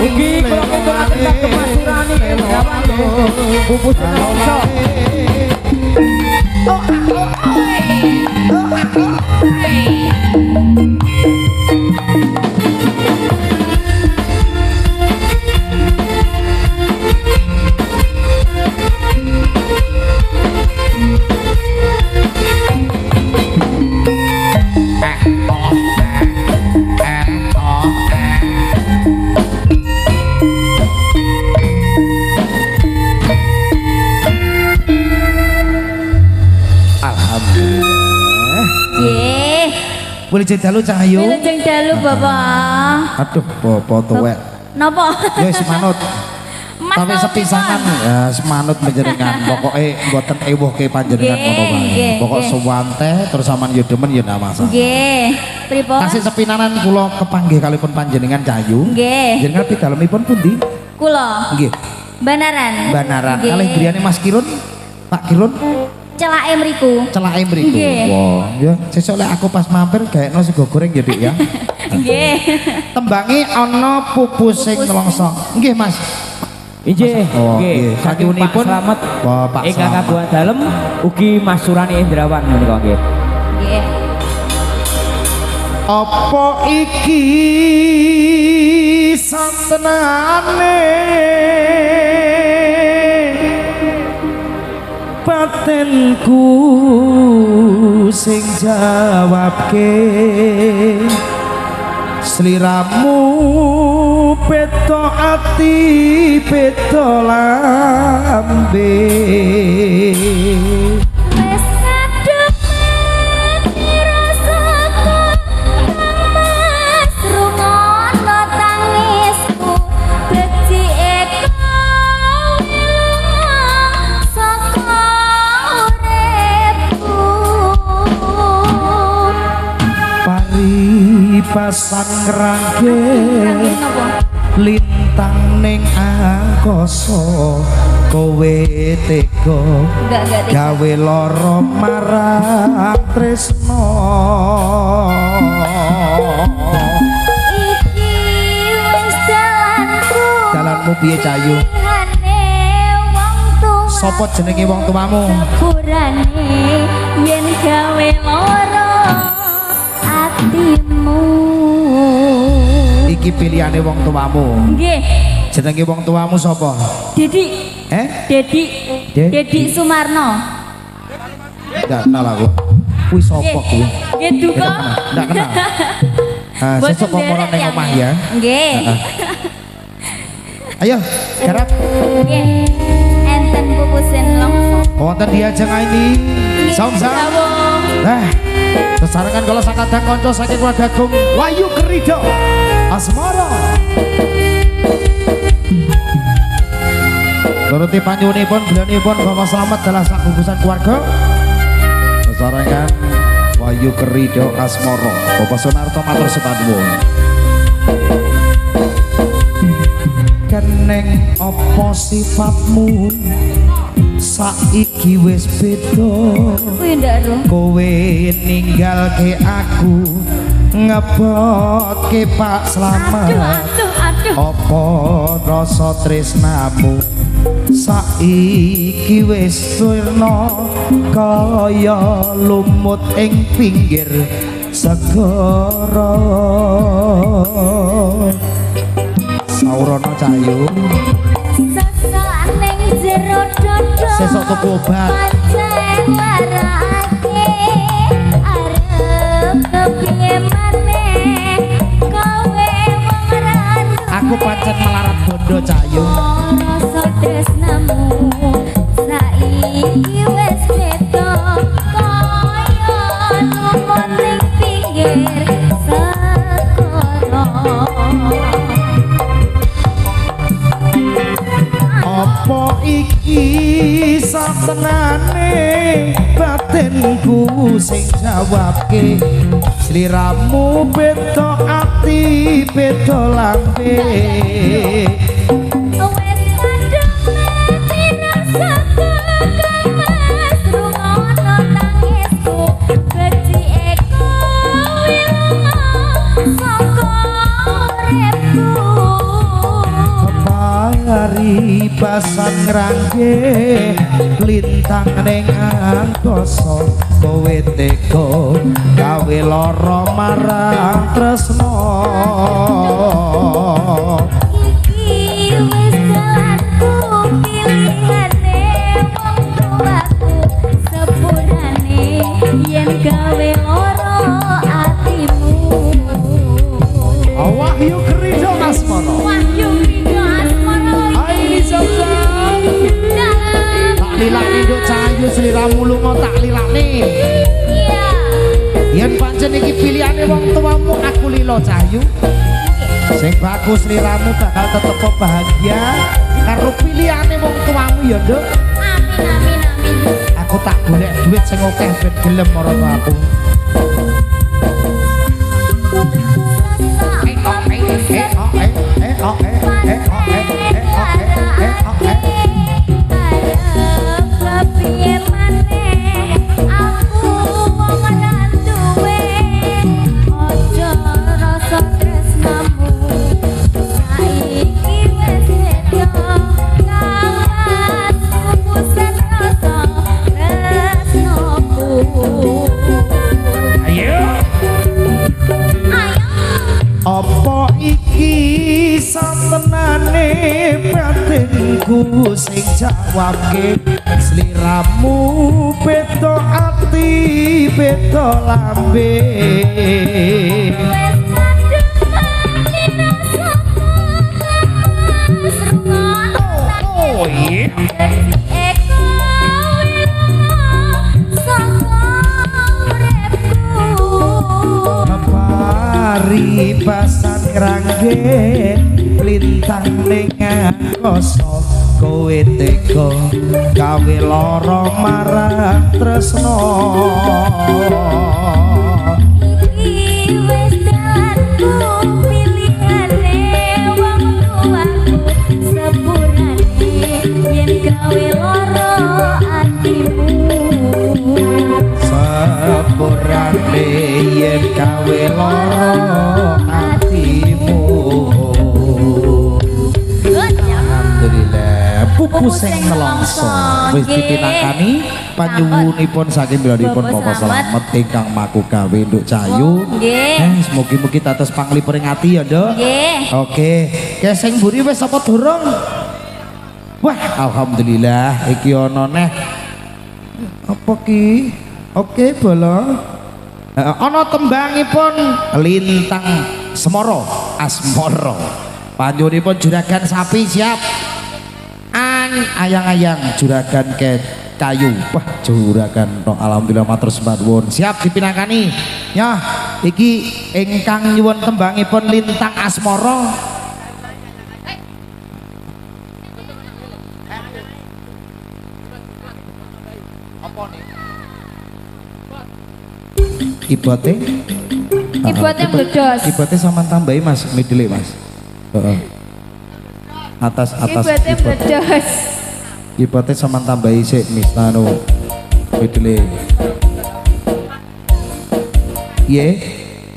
Ugi kula keturaken kagem Mas Surani Indrawan pupus nelongso. Wilujeng dalu Cah Ayu. Wilujeng dalu Bapak. Aduh, bapak tuwek. Napa? Ya wis manut. Tapi sepisanan ya semanut panjenengan. Pokoke mboten ewuhke panjenengan ngono wae. Pokok suwante terus sampean yo demen ya ndak masalah. Nggih. Pripun? Tasih sepinanan kula kepanggih kalipun panjenengan Cah Ayu. Nggih. Jenengan pidalemipun pundi? Kula. Nggih. Banaran. Banaran. Kalih griyane Mas Kirun? Pak Kirun? Celake mriku. Celake mriku. Wah, ya sesuk lek aku pas mampir gaekno sego goreng ya, Dik ya. Nggih. Tembange ana pupus sing nelongso. Nggih, Mas. Inggih. Nggih. Sakiwunipun Slamet Bapak ingkang kagungan dalem ugi Mas Surani Indrawan menika nggih. Nggih. Apa iki satenane batinku sing jawabke sliramu beda ati beda lambe. Wis ngadep rasaku kang Mas rungono tangisku becike kowe saka uripku. Paribasan ngrangke lintang ning angkasa kowe tega gawe lara marang tresno. Iki wis dalanku. Dalanmu piye Cah Ayu? Sapa jenenge wong tuamu? Sepurane yen gawe lara atimu. Iki pilihane wong tuamu. Nggih. Jenenge wong tuamu sapa? Dedi. Eh? Dedi. Dedi Sumarno. Ndak kenal aku. Kuwi sapa kuwi? Nggih duka. Ndak kenal. Ah, sesuk komporan ning omah ya. Nggih. Ayo, garap. Nggih. Enten pupusen longso. Wonten diajeng ini. Samsam. Nah, sesarengan kula sakadang kanca saking keluarga Agung Wahyu Krido Asmara. Turuti panyuwunipun belianipun Bapak Slamet dalah sagugusan keluarga. Sesarengan Wahyu Krido Asmara. Bapak Sunarto matur sembah nuwun. Keneng apa sifatmu saiki wis beda? Kowe ninggalke aku ngebotke Pak Slamet. Apa rasa tresnamu saiki wis sirna kaya lumut ing pinggir segara. Saurana Cah Ayu. Sesuk ning jero dodo. Sesuk tuku obat. Pancen larake arep kepiye maneh kowe wong ra. Aku pancen melarat bondo Cah Ayu. Rasa tresnamu saiki wis beda kaya lumut ning pinggir segara. Apa iki satenane batinku sing jawabke sliramu beda ati beda lambe. Wis kadung mati rasaku kang Mas rungono tangisku becike kowe lunga saka Paribasan ngrangge lintang ning angkasa kowe tega gawe lara marang tresna. Iki wis dalanku pilihane wong tuaku sepurane yen gawe lara atimu. Wahyu Krido Asmara. Wahyu Krido Asmara. Ayo Zam. Tak lilakne nduk Cahayu sliramu lunga tak lilakne. Iya. Yen pancen iki pilihane wong tuamu aku lila Cahayu. Sing bagus sliramu bakal tetep bahagia karo pilihane wong tuamu ya nduk. Amin amin amin. Aku tak golek duit sing akeh ben gelem marang aku. Apa iki satenane batinku sing jawabke sliramu beda ati beda lambe. Wes kadung mati rasaku mas rungono. Oh iya. Paribasan ngrangge lintang ning angkasa kowe tega gawe lara marang tresna. Iki wis dalanku pilihane wong tuaku sepurane yen gawe lara atimu. Sepurane yen gawe lara atimu. Alhamdulillah pupu sing nelongso wis dipinangkani panyuwunipun saking bilonipun Bapak Slamet ingkang maku gawe nduk Cahayu. Mugi-mugi dados panglipur ing ati ya nduk. Oke, sing mburi wis apa durung? Wah, alhamdulillah iki ana neh. Apa ki? Oke, bolo. Ana tembangipun Lintang Semara Asmara. Panjenenganipun juragan sapi siap. An ayang-ayang juragan ke kayu. Wah, juragan tok alhamdulillah matur sembah nuwun. Siap dipinangkani. Yah, iki ingkang nyuwun tembangipun Lintang Asmara. Ibote? Ibote mbledos. Ibote sampean tambahi Mas, midile Mas. Heeh. Atas atas ibote mbledos. Ibote sampean tambahi sik mis anu midile. Piye?